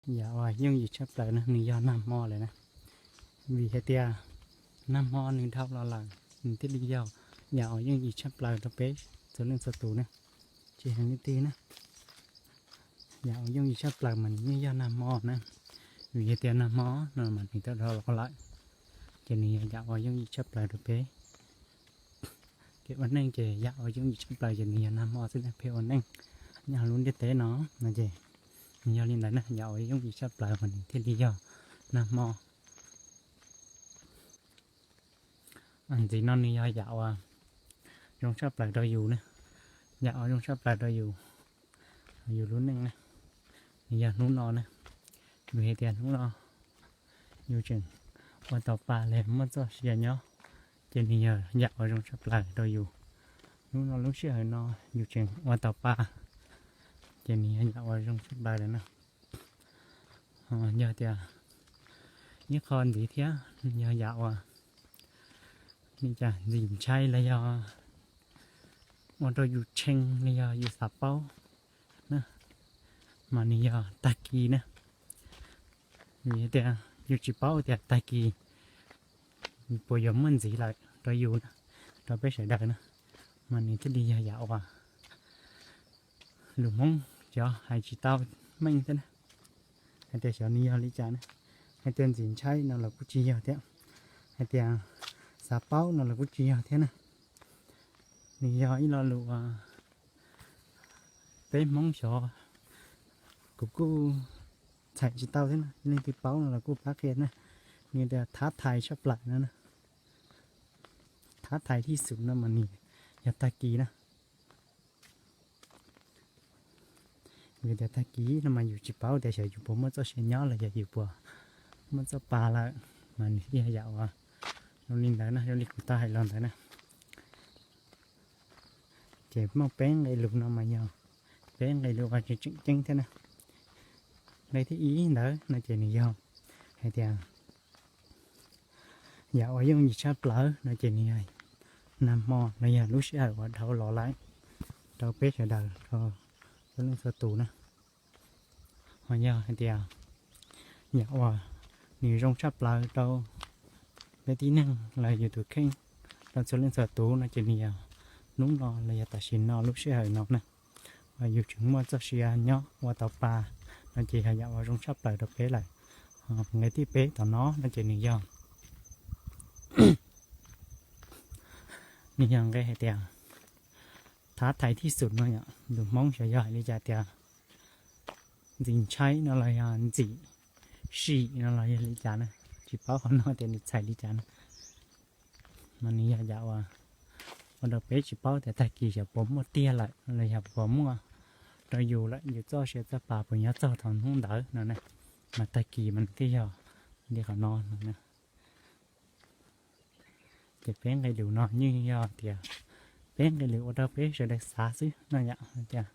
Yam uas yooj yim tshaj plaws no nws yog nag hmo lawm na. Vim hais tias nag hmo nws dhau los lawm, nws thiaj li yog yam uas yooj yim tshaj plaws rau peb txhua leej txhua tus na. Tsis hais leej twg na, yam uas yooj yim tshaj plaws mas nws yeej yog nag hmo na. Vim hais tias nag hmo no mas nws tau dhau los lawm, ces nws yog yam uas yooj yim tshaj plaws rau peb. Kev ua neej ces yam uas yooj yim tshaj plaws ces nws yog nag hmo xwb na, peb ua neej nyob hauv lub ntiaj teb no no ces nws yog li ntawd na, yam uas yooj yim tshaj plaws mas nws thiaj li yog nag hmo. Ntxiv no nws yog yam uas zoo tshaj plaws rau yus na, yam uas zoo tshaj plaws rau yus, yus lub neej na, nws yog hnub no na. Vim hais tias hnub no yus tseem ua tau pa li muaj txoj sia nyob, ces nws yog yam uas zoo tshaj plaws rau yus. Hnub no lub sij hawm no yus tseem ua tau pa, ces nws yog yam uas zoo tshaj plaws lawm na. Yog tias ib qho ntxiv thiab yog yam uas li cas ntxim ntshai los yog ua rau yus tshee los yog yus xav paub na, mas nws yog tag kis na. Vim tias yus tsis paub tias tag kis puas yuav muaj ntxiv lawm rau yus na, rau peb sawv daws na, mas nws thiaj li yog yam uas lus Hmoob cov hais tsis tau meej thiab na. Hais tias xyov nws yog li cas na, hais tias ntxim ntshai no los kuj tsis yog thiab, hais tias xav paub no los kuj tsis yog thiab na. Nws yog ib lo lus uas peb Hmoob xyov, kuv kuj txhais tsis tau thiab na, leej twg paub no los kuj pab qhia na. Nws tias thab thais tshaj plaws no, thab thais thib xum no mas nws yog tag kis na. Vim tias tag kis no mas yus tsis paub tias xyov yus puas muaj txoj sia nyob los yog yus puas muaj txoj pa lawm, mas nws thiaj yog yam uas zoo li ntawd na, zoo li kuv tau hais los ntawd na. Ces muaj peb nqe lus no mas yog peb nqe lus uas tseem ceeb thiab na. Nqe thib ib ntawd no ces nws yog hais tias yam uas yooj yim tshaj plaws no ces nws yog nag hmo los yog lub sij hawm uas dhau los lawm rau peb sawv daws, rau txhua leej txhua tus na. Ho yog hais tias yam uas nws zoo tshaj plaws rau peb tib neeg los yus tus kheej, rau txhua leej txhua tus no ces nws yog hnub no los yog tam sim no lub sij hawm no na, uas yus tseem muaj txoj sia nyob ua tau pa, no ces yog yam uas zoo tshaj plaws rau peb lawm. Nqe thib peb tom no no ces nws yog, nws yog nqe hais tias thab thais thib xum no yom, lus Hmoob xyov yog hais li cas tias ntxim ntshai no los yog ntxim sim no los yog li cas na, tsis paub qhov no tias nws txhais li cas na. Mas nws yog yam uas ua rau peb tsis paub tias tag kis xyov puas muaj tiag lawm los yog puas muaj rau yus lawm, yus txoj sia txoj pa puas nyob txog thaum hnub ntawd no na. Mas tag kis mas nws thiaj yog li qhov no no na. Ces peb nqe lus no yeej yog tias peb nqe lus ua rau peb sawv daws xav xwb no yom, tias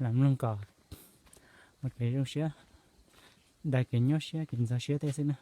lam mloog kom ua kev zoo siab, daws kev nyuaj siab kev ntxhov siab tej xwb na.